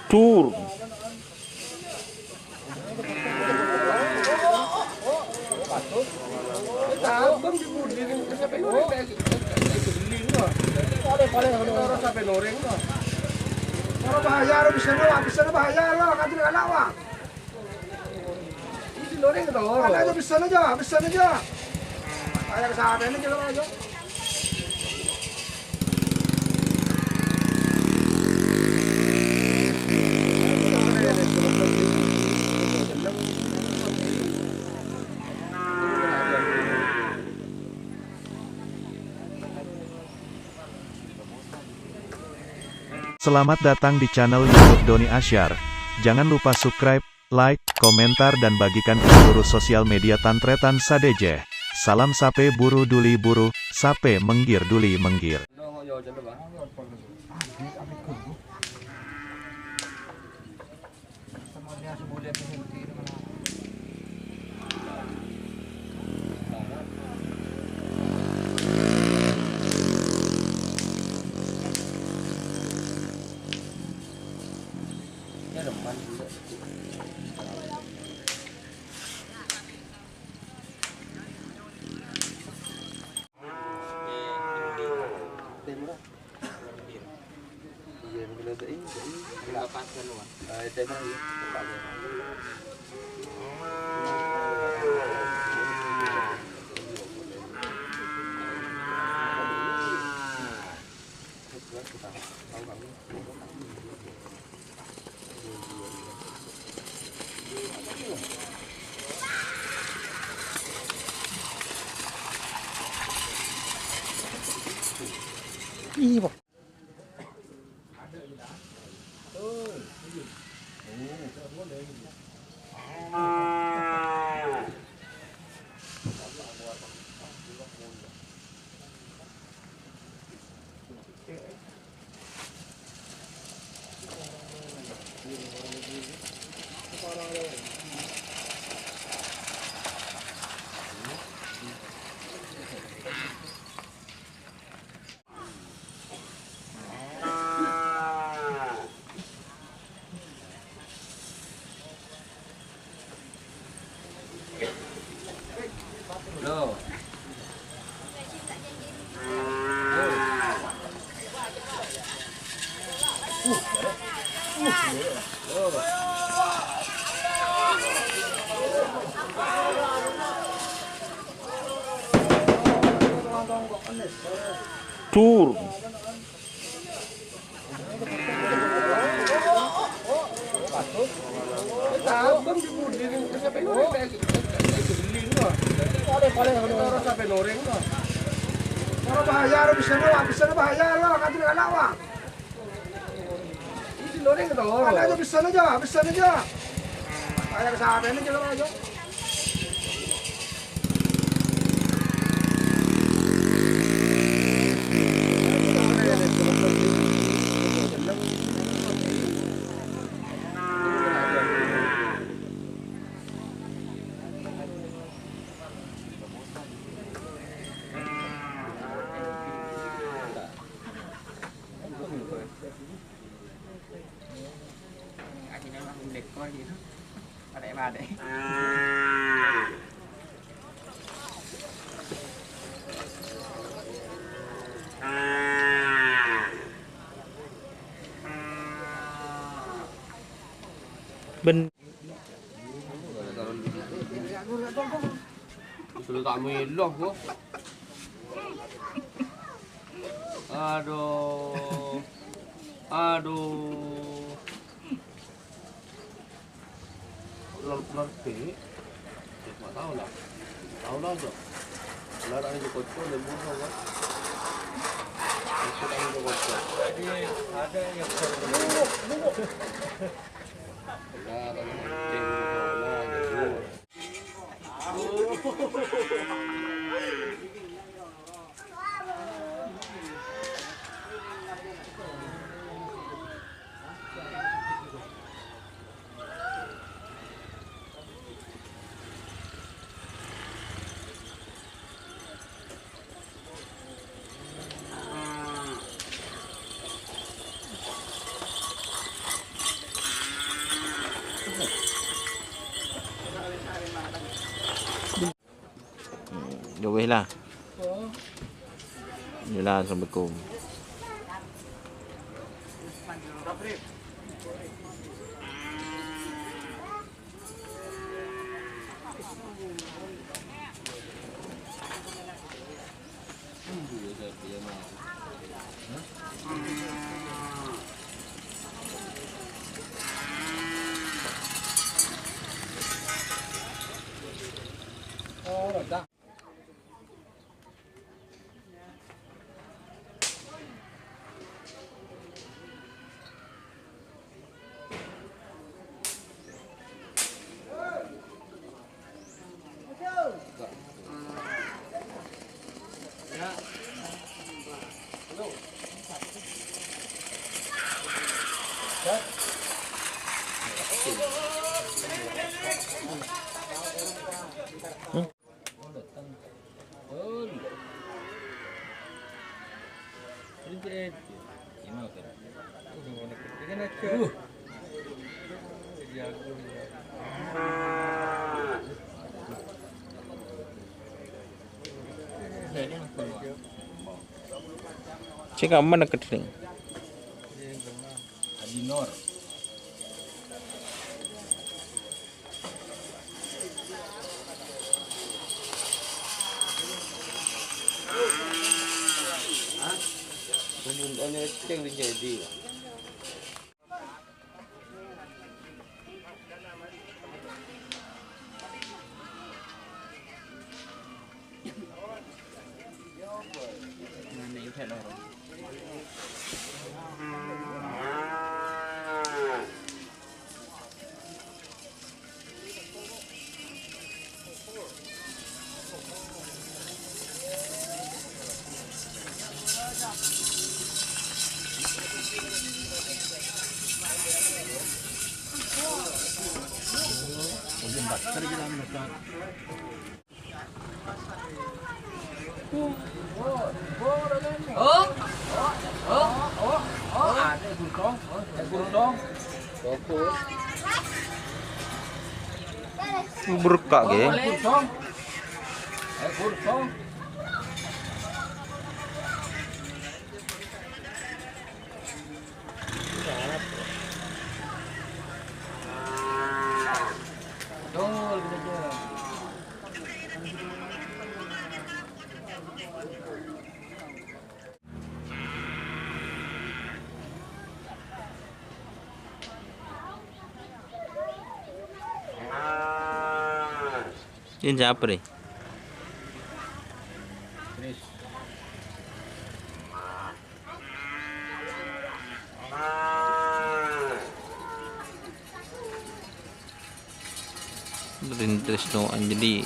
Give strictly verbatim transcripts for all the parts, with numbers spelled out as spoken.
Tur. Ora bahaya, ora bisa, ora bisa bahaya, ora kandel anak, wah. Isi loreng to. Ana aja bisa aja, bisa aja. Ayo ke sana ini kita aja. Selamat datang di channel YouTube Doni Asyar. Jangan lupa subscribe, like, komentar, dan bagikan ke seluruh sosial media tan-tarètan sadhâjâ. Salam sapè buru duli buru, sapè mèngghir duli mèngghir. Iya, Pak. Loh. Tur. Ora bahaya, ora bisa, ora bisa bahaya, ora kandel anak, wah. Isi loreng to. Ana aja bisa aja, bisa aja. Ayo ke sana ini kita aja. Ben- Sudah tak milo, Bu. Aduh. Aduh. Lor-, lor di. Nggak tahu lah. Tahu lah, Jo. Lah, tak ada kocok, dia bunuh, kan? Itu tak ada kocok. Ada yang Lah. Bismillah, assalamualaikum. Cè' kamma nèkèt, Ding? Haji Nur. Berkah, ghi. Ini siapa nih? Rin Tresno Anjali.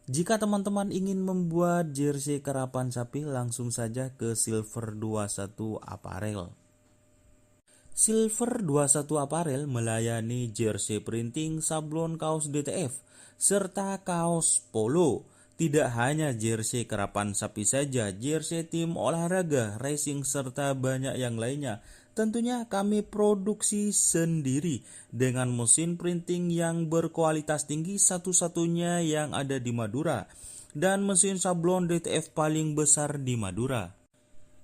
Jika teman-teman ingin membuat jersey karapan sapi, langsung saja ke Silver dua satu Apparel. Silver dua satu Apparel melayani jersey printing, sablon kaos D T F, serta kaos polo. Tidak hanya jersey karapan sapi saja, jersey tim olahraga, racing, serta banyak yang lainnya. Tentunya kami produksi sendiri dengan mesin printing yang berkualitas tinggi, satu-satunya yang ada di Madura, dan mesin sablon D T F paling besar di Madura.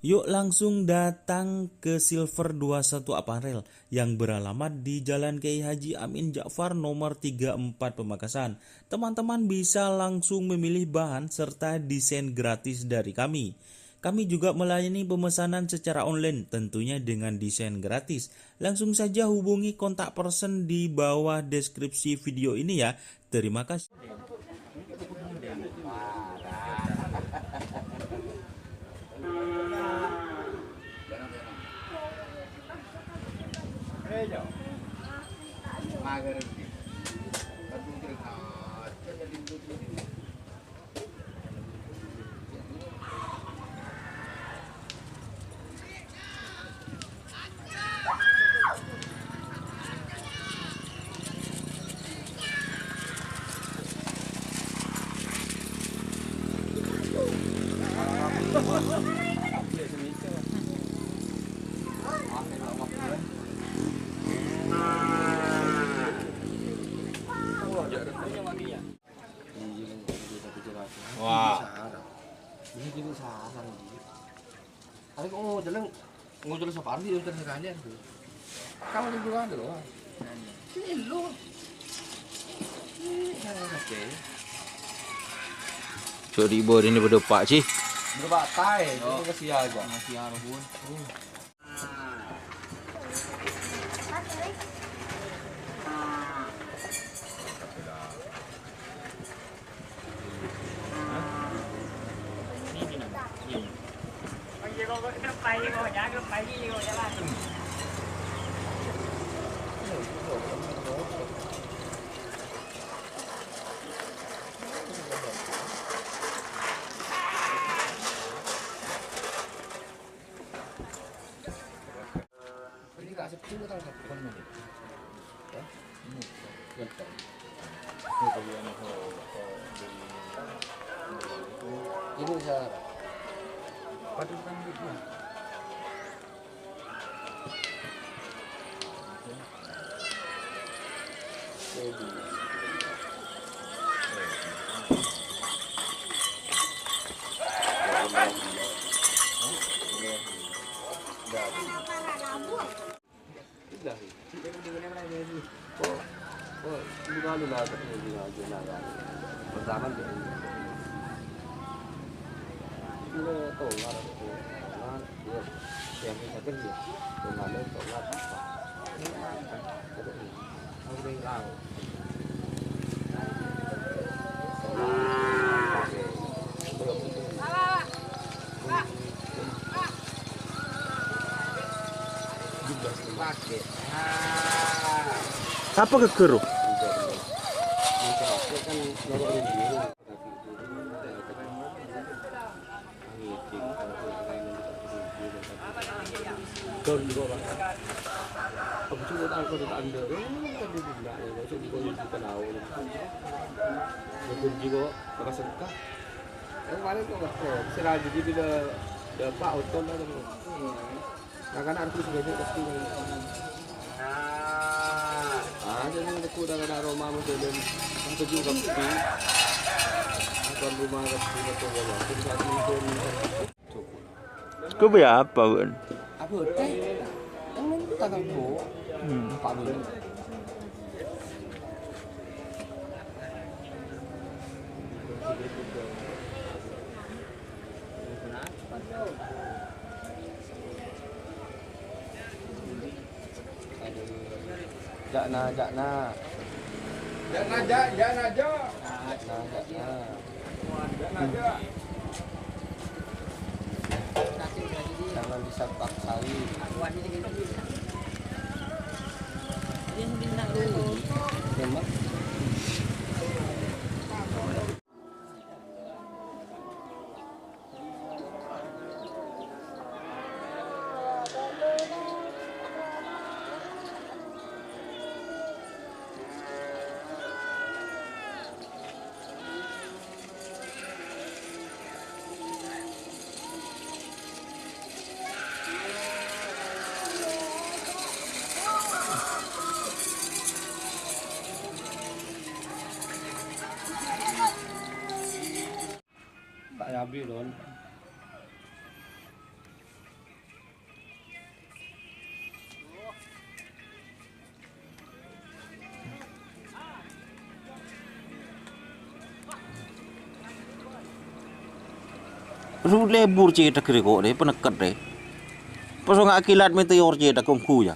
Yuk langsung datang ke Silver dua satu Apparel yang beralamat di Jalan Kiai Haji Amin Ja'far nomor tiga empat Pamekasan. Teman-teman bisa langsung memilih bahan serta desain gratis dari kami. Kami juga melayani pemesanan secara online, tentunya dengan desain gratis. Langsung saja hubungi kontak person di bawah deskripsi video ini ya. Terima kasih. Wah. Ini jadi sarang, gitu. Tapi kok ngocelnya, ngocelnya separuh, ya, ngocelnya sekalian, gitu. Kan ada dua, ada dua. Ini lu. Ini yang oke. Cok, di bawah ini berdepak, sih. Berdepak, tai. Yo. Ini kasih aja. Masih arah, Bun. Ini bisa. Kok, kok, ini kali lah, tapi ini aja, nah, kan. Pertama, dia ini. Ini tahu, ngarang, ngarang, dia, dia minta kerja. Dia ngambil, tahu, ngarang, apa? Ini ngarang, kan? Ada ini. Aku udah tahu. Sapa geger? Kemarin kok, sira jadi bila dapat oton lah. Nah, kan aku sudah pasti. Ah, jadi aku udah kena Roma model yang tujuh kaki. Bukan rumah kaki, betul, betul. Aku bisa itu. Kopi apa, Bun? Apa teh? Yang minta kan, Bu? Hmm. Pak Bun. Ja'na, ja'na. Ja'na, ja', ja'na, ja'. Ja'na, ja'na. Ja'na, ja'. Jangan disapak kali. Memang. Tak yabi, Don. Ru lebur cèthagghâ rè ko' rè, panèkket rè. Pasonga' kilat meteor cèthagghâ ongghu, yâ.